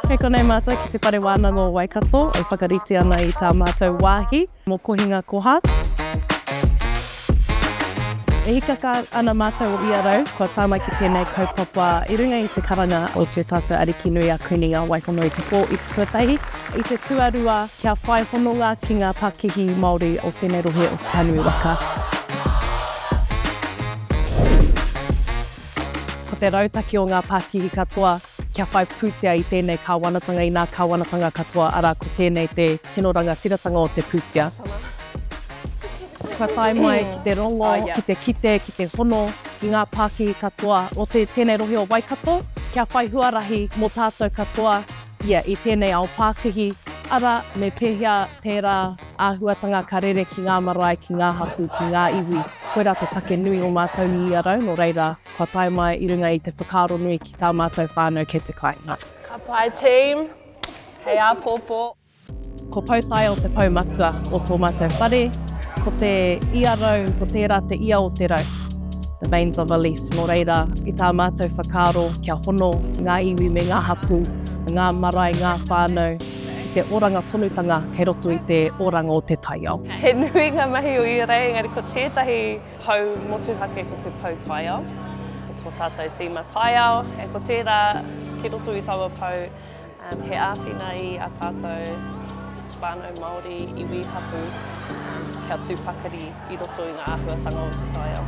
Kei konei mātou ki Te Whare Wānanga o Waikato e whakarite ana i tā mātou wāhi mō Kohinga Koha. E hikaka ana mātou o ia rau, kua tae mai ki tēnei kaupapa i runga i te karanga o tō tātou Ariki nui a Kuini Ngā Waihono i te pō i te tuatahi, i te tuarua kia whai hononga ki ngā pakihi Māori o tēnei rohe o Tainui waka. Ko te rautaki o ngā pakihi katoa kia whai pūtea i tēnei kāwanatanga, i nā kāwanatanga katoa, arā, ko tēnei te tino rangatiratanga o te pūtea. Kua tae mai ki te rongo, ki te kite, ki te hono ki ngā pākihi katoa o te tēnei rohe o Waikato, kia whai huarahi mō tātou katoa ia i tēnei ao pākihi, arā, me pēhea tērā āhuatanga ka rere ki ngā marae, ki ngā hapū, ki ngā iwi. Koirā te take nui o mātou i ia rau, nō reira, Kua tae mai i runga i te whakaaro nui ki tā mātou whānau kei te kāinga. Ka pai team, hei āpōpō. Ko Poutaiao te pou matua o tō mātou whare, ko te ia rau, ko tērā te ia o te rau, the veins of a leaf, nō reira, i tā mātou whakaaro kia hono ngā iwi me ngā hapū, ngā marae, ngā whānau, ki te oranga tonutanga kei roto i te oranga o te taiao. He nui ngā mahi o ia rei, engari ko tētahi Pou motuhake ko te pou taiao, ko tō tātou tīma taiao, and ko tērā ki roto i taua pou um, he āwhina i a tātou whānau Māori, iwi, hapū, um, kia tū pakari i roto i ngā āhuatanga o te taiao.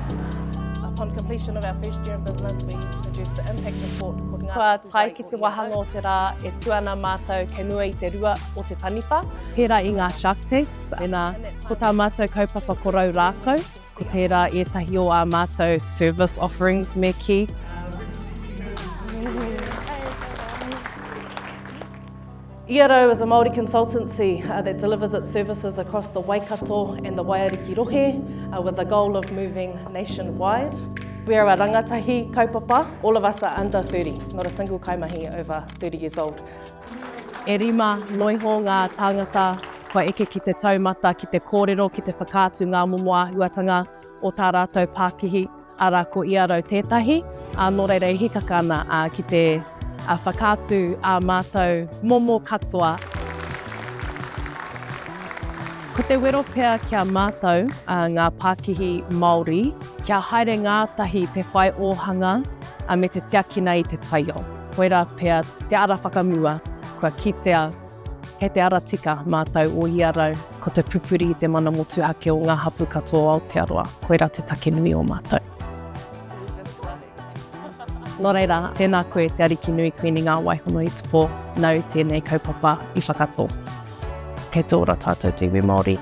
Upon completion of our first year in business, we produced the impact report called Ngā Kua tae ki te wāhanga o te rā e tū ana mātou kei mua i te rua o te taniwha, pērā i ngā shark tanks. Tēnā, ko tā mātou kaupapa ko Rau Rākau, ko tērā ētahi o ā mātou service offerings me kī. Ia Rau is a Māori consultancy that delivers its services across the Waikato and the Waiariki rohe with the goal of moving nationwide. We are a rangatahi kaupapa, all of us are under 30, not a single kaimahi over 30 years old. E rima noiho ngā tāngata kua eke ki te taumata ki te kōrero, ki te whakaatu ngā momo āhuatanga o tā rātou pākihi, arā ko ia rau tētahi, ā, nō reira e hikaka ana ā, ki te whakaatu ā mātou momo katoa. Ko te wero pea ki a mātou, ngā pākihi Māori, kia haere ngātahi te whai ōhanga me te tiakina i te taiao. Koirā pea te ara whakamua kua kitea kei te ara tika mātou o ia rau, ko te pupuri i te mana motuhake o ngā hapū katoa o Aotearoa. Koirā te take nui o mātou. Nō reira, tēnā koe Te Arikinui Kuini Ngā Waihono i te pō, nāu tēnei kaupapa i whakatō. Kei te ora tātou te iwi Māori.